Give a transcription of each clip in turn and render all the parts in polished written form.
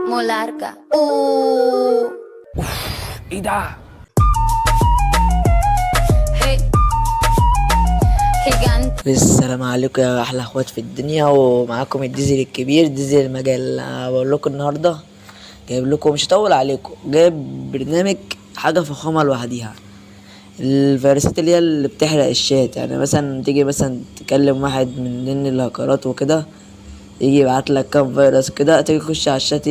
Muy larga. ايه ده؟ Hey. Gigante. السلام عليكم يا احلى اخوات في الدنيا، ومعاكم الديزل الكبير ديزل المجال. بقول لكم النهارده جايب لكم، مش هطول عليكم، جايب برنامج حاجة فخامة لوحديها. الفيروسات اللي هي اللي بتحرق الشات، يعني مثلا تيجي مثلا تكلم واحد من ضمن الهاكرات وكده، يجي يبعت لك كام فيروس كده، تيجي تخش على الشات،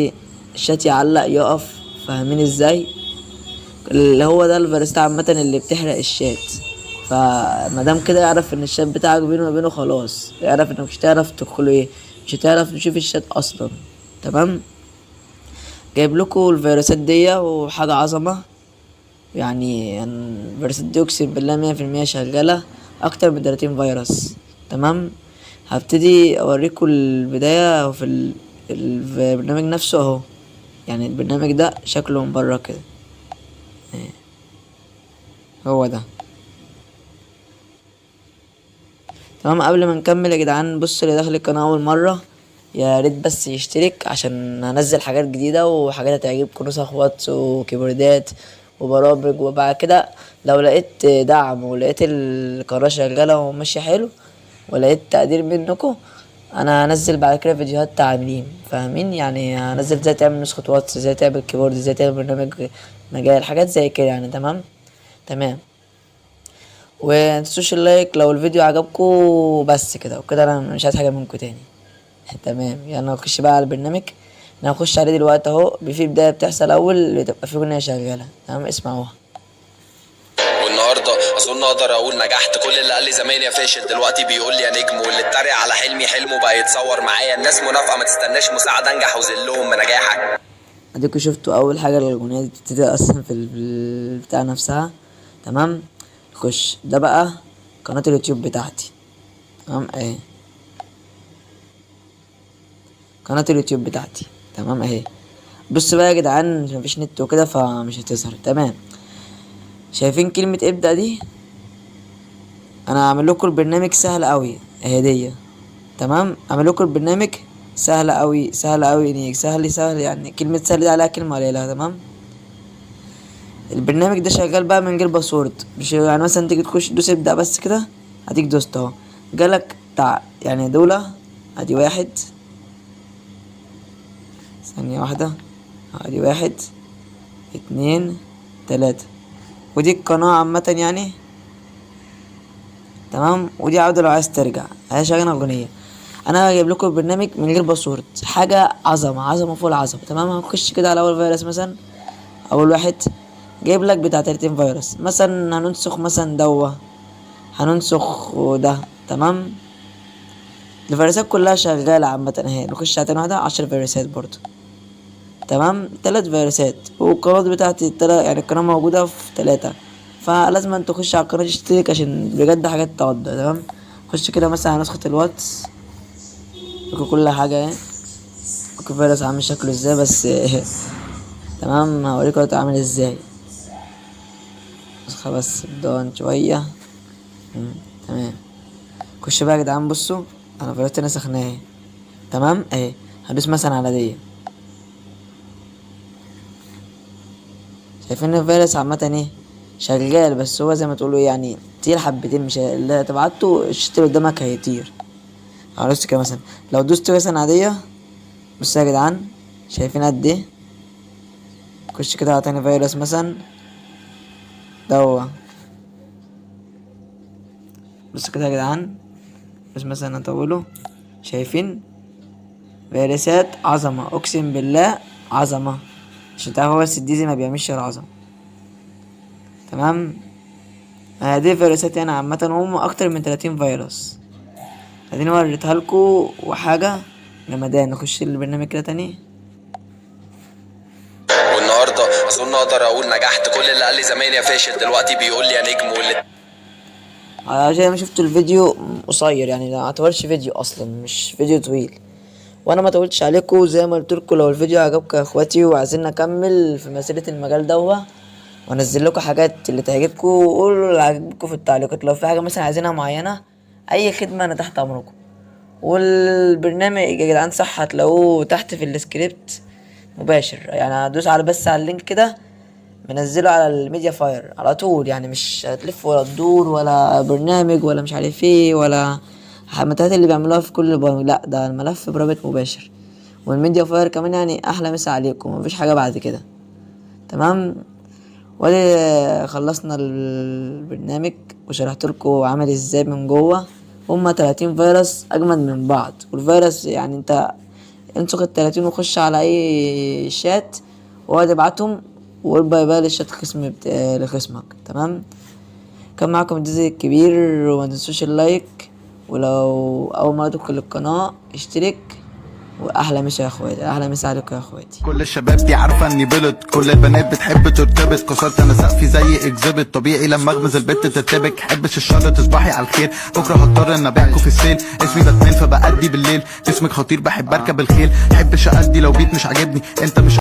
الشات يعلق يقف. فاهمين ازاي؟ اللي هو ده الفيروسات عامة اللي بتحرق الشات. فمادام كده يعرف ان الشات بتاعك بينه وبينه خلاص، يعرف انك مش هتعرف تدخله، ايه، مش هتعرف تشوف الشات اصلا. تمام، جايب لكم الفيروسات دي وحاجة عظمة. يعني الفيروسات دي اقسم بالله 100% شغالة، اكتر من 30 فيروس. تمام، هبتدي اوريكم البداية في البرنامج نفسه اهو. يعني البرنامج ده شكله من بره كده، إيه. هو ده. تمام، قبل ما نكمل يا جدعان، بصوا اللي داخل القناة أول مرة يا ريت بس يشترك، عشان هنزل حاجات جديدة وحاجات هتعجبكم، نسخ واتس وكيبوردات وبرامج. وبعد كده لو لقيت دعم ولقيت القناة شغالة وماشية حلو ولقيت تقدير منكم، أنا هنزل بعد كده فيديوهات تعليم، فاهمين؟ يعني هنزل ازاي تعمل نسخة واتس، ازاي تعمل كيبورد، ازاي تعمل برنامج مجال، حاجات زي كده يعني. تمام تمام، ومتنسوش اللايك لو الفيديو عجبكم. بس كده وكده انا مش عايز حاجة منكم تاني. تمام، يلا نخش بقى على البرنامج. انا هخش عليه دلوقتي اهو. في بداية بتحصل اول بتبقى في اغنية شغالة. تمام، اسمعوها. والنهارده اظن اقدر اقول نجحت. كل اللي قال لي زمان يا فاشل دلوقتي بيقول لي يا نجم، واللي اتريق على حلمي حلمه بقى يتصور معايا. الناس منافقه، ما تستناش مساعدة، انجح وذلهم بنجاحك. اديكوا شفتوا اول حاجة الاغنية دي بتبتدي اصلا في البتاع نفسها. تمام، خش ده بقى قناة اليوتيوب بتاعتي. تمام اهي قناة اليوتيوب بتاعتي. تمام اهي. بص بقى يا جدعان، مفيش نت وكده فمش هتظهر. تمام، شايفين كلمة ابدأ دي؟ انا هعمل لكم البرنامج سهل قوي اهي دي. تمام، هعمل لكم البرنامج سهل قوي، سهل قوي، يعني سهل سهل، يعني كلمة سهل دي عليها كلمة قليلة. تمام، البرنامج ده شغال بقى من غير باسورد، مش يعني مثلا تيجي تخش تدوس ابدأ بس كده، هتيجي دوست اهو جالك بتاع يعني دولة. ادي واحد، ثانية واحدة، ادي 1 2 3، ودي القناة عامة يعني. تمام، ودي عودة لو عايز ترجع. هي شغالة أغنية. أنا هجيب لكم البرنامج من غير باسورد، حاجة عظمة، عظمة فوق العظمة. تمام، هنخش كده على أول فيروس مثلا، أول واحد جايب لك بتاع 30 فيروس مثلا. هننسخ مثلا دوا، هننسخ ده. تمام، الفيروسات كلها شغالة عامة اهي. نخش على تاني واحدة، 10 فيروسات برضو. تمام، 3 فيروسات، والقناة بتاعتي يعني القناة موجودة في 3، فلازم انت تخش على القناة تشترك عشان بجد حاجات تعض. تمام، خش كده مثلا على نسخة الواتس، لكم كل حاجة اهي. ممكن فيروس عامل شكله ازاي بس. تمام، هوريكم دلوقتي عامل ازاي. نسخة بس بدون شوية. تمام، خش بقى يا جدعان. بصوا انا فيروس نسخناه اهي. تمام اهي، هدوس مثلا على دي. شايفين الفيروس عامة ايه شغال، بس هو زي ما تقولوا يعني تقيل حبتين، مش اللي تبعته الشت اللي قدامك هيطير. هدوس كده مثلا، لو دوست مثلا عادية، بصوا يا جدعان شايفين قد ايه. خش كده على تاني فيروس مثلا دوا. بصوا كده يا جدعان، بس مثلا اطوله. شايفين فيروسات عظمة، اقسم بالله عظمة، عشان تعرفوا بس الديزل ما بيعملش غير عظمة. تمام، دي فيروسات يعني عامة، هم اكتر من 30 فيروس. اديني وريتها لكم وحاجة جمدان. نخش البرنامج كده تاني. والنهارده اظن اقدر اقول نجحت. كل اللي قال لي زمان يا فاشل دلوقتي بيقول لي يا نجم، واللي عشان ما شفتوا الفيديو قصير، يعني ما اعتبرش فيديو اصلا، مش فيديو طويل، وانا ما طولتش عليكم. زي ما قلت لكم لو الفيديو عجبكم يا اخواتي وعايزين نكمل في مسيرة المجال دوا، وانزل لكم حاجات اللي تعجبكم، وقولوا اللي عجبكم في التعليقات. لو في حاجة مثلا عايزينها معينة، اي خدمة انا تحت امركم. والبرنامج يا جدعان صح هتلاقوه تحت في السكريبت مباشر، يعني هتدوس على بس على ال link كده منزله على ال MediaFire على طول، يعني مش هتلف ولا تدور ولا برنامج ولا مش عارف ايه ولا المتاهات اللي بيعملوها في كل البرامج، لا ده الملف برابط مباشر. وال MediaFire كمان يعني احلى مسا عليكم، مفيش حاجة بعد كده. تمام، وادي خلصنا البرنامج وشرحت لكم عامل ازاي من جوه. هما 30 فيروس اجمد من بعض، والفيروس يعني انت انسخ ال30 وخش على اي شات واقعد ابعتهم وقول bye bye للشات لخصمك. تمام، كان معاكم الديزل الكبير، وما تنسوش ال like، ولو اول مرة تدخل القناة اشترك. واحلى مسا يا اخواتي، احلى مسا عليكم يا اخواتي. كل الشباب دي عارفه اني بلد، كل البنات بتحب ترتبط، كسرت انا سقفي زي exhibit، طبيعي لما اغمز البت ترتبك، حبش الشر تصبحي على الخير، بكره هضطر ان ابيعكوا في ال sale، اسمي باتمان فبأدي بالليل، جسمك خطير بحب اركب الخيل، حبش ادي لو بيت مش عاجبني، انت مش